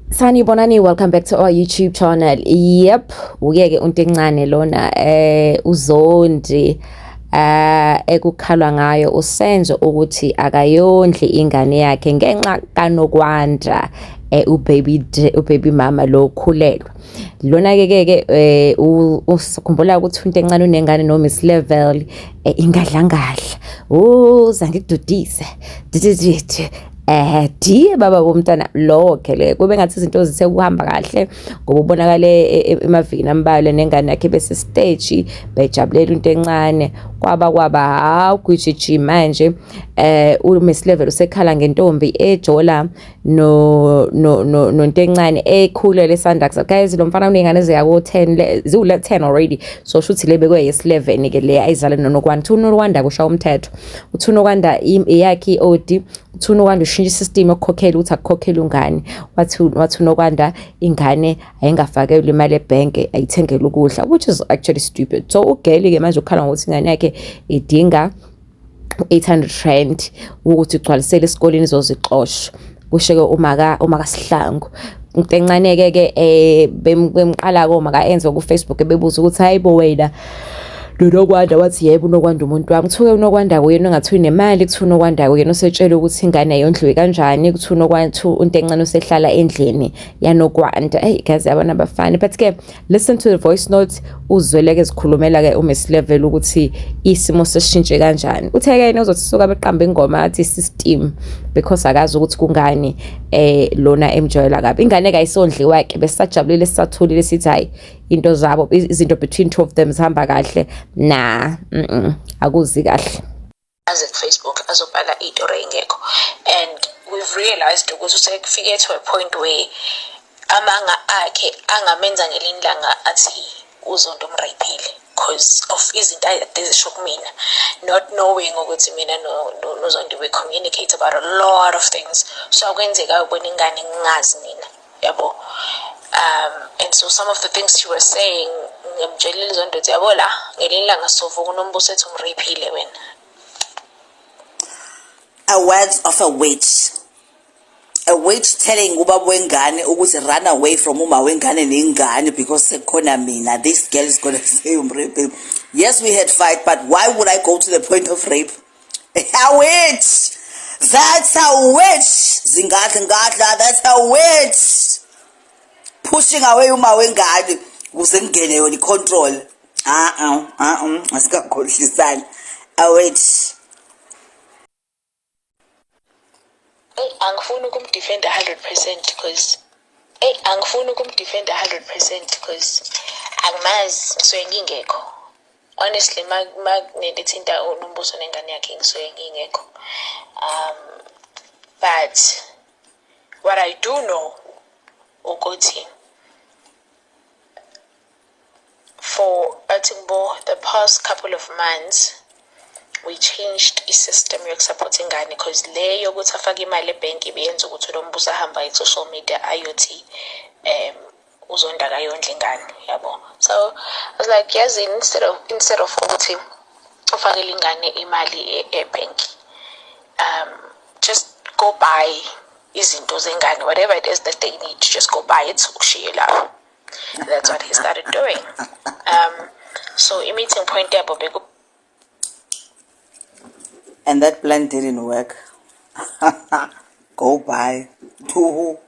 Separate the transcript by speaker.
Speaker 1: Sanibonani, welcome back to our YouTube channel. Yep, uyeke unto encane lona uZondi ekukhalwa ngayo uSenzo ukuthi akayondli ingane yakhe ngenxa kaNokwanda ubaby ubaby mama lo khulelwa. Lona ke ke usikhumbula ukuthi into encane unengane no Miss Level ingadlangadla. Uza ngikududise. Didididi. Diye baba bomntana lowo ke le kube ngathi izinto zithe kuhamba kahle ngoba ubonakale emavikini ambalwa nengane yakhe bese stage bejabulela into encane kwaba kwaba hawu gwijiji manje uMiss Level usekhala ngentombi ejola no no no nonto encane ekhulele esanda. Guys, lo mfana uney'ngane eziya ko-10, ziwule 10 already, so shuthi le bekwe yes-11 ke le ayizale noNokwanda. Uthi uNokwanda kushaya umthetho, uthi uNokwanda eyakhe i-odi, uthi uNokwanda ushintsha isystem yokukhokhela, ukuthi akukhokhele ungane. Wathi uNokwanda ingane ayingafakelwa imali ebhenke, ayithengele ukudla, which is actually stupid. So ugeli-ke manje ukhala ngokuthi ingane yakhe idinga 800 rand ukuthi igcwalisele esikoleni izozixoshwa, kusho-ke umaka Sihlangu. Into encane-ke ke bemqala-ke omaka Enzo ku-Facebook bebuza ukuthi hayi bo wena noNokwanda, wathi yebo uNokwanda umuntu wami. Kuthiwa uNokwanda kuyena ongathi unemali, kuthiwa uNokwanda kuyena osetshela ukuthi ingane ayondliwe kanjani, kuthiwa uNokwanda into encane usehlala endlini yaNokwanda. Eyi guys, yabona abafana. But ke listen to the voice note, uzweleke zikhulumela-ke uMiss Level ukuthi isimo sesishintshe kanjani. Uthe-ke yena uzothi suka beqamba ingoma athi system because akazi ukuthi kungani lona emjoyela kabi. Ingane kayisondliwa-ke, besisajabulile sisathulile sithi hhayi into zabo, izinto between two of them zihamba kahle. Na akuzi kahle.
Speaker 2: Aze ku-Facebook azobhala iy'tori ey'ngekho, and we've realized ukuthi usekufike to a point where amanga akhe angamenza ngelinye ilanga athi uZondo umrayiphile because of izinto ayekade ezisho kumina, not knowing ukuthi mina noZondi we communicate about a lot of things. So akwenzeka ubona ingane ngingazi mina, yabo. And so some of the things she was saying, ngimtshelile iZondo ukuthi yabo la ngelinye ilanga sovuka uNombuso ethi umrayiphile wena.
Speaker 3: A words of a witch. A witch telling ubaba wengane ukuthi run away from uma wengane nengane because sekukhona mina. This girl is gonna say umrape. Yes, we had fight, but why would I go to the point of rape? A witch! That's a witch! Zingadla ngadla, that's a witch! Pushing away uma wengane ukuze kungene yona i-control. Uh-uh, uh-uh, asikakhohlisani. A witch.
Speaker 2: Eyi, angifuni ukumdefenda 100% because eyi, angifuni ukumdefenda 100% because angimazi, ngisuke ngingekho. Honestly, ma kunento ethinta uNombuso nengane yakhe ngisuke ngingekho. But what I do know ukuthi for athi kubo the past couple of months we changed i-system yokusupport ingane, because le yokuthi afake imali ebhenki ibiyenza ukuthi uNombuso ahamba ku-social media ayothi uZonda akayondla ingane, yabo. So I was like, yazi, instead of ukuthi ufakele ingane imali ebhenki, just go buy izinto zengane, whatever it is that they need, just go buy it, ukushiye lapho. That's what he started doing. So i-meeting point yabo beku
Speaker 3: And that plan didn't work. Go buy. To who?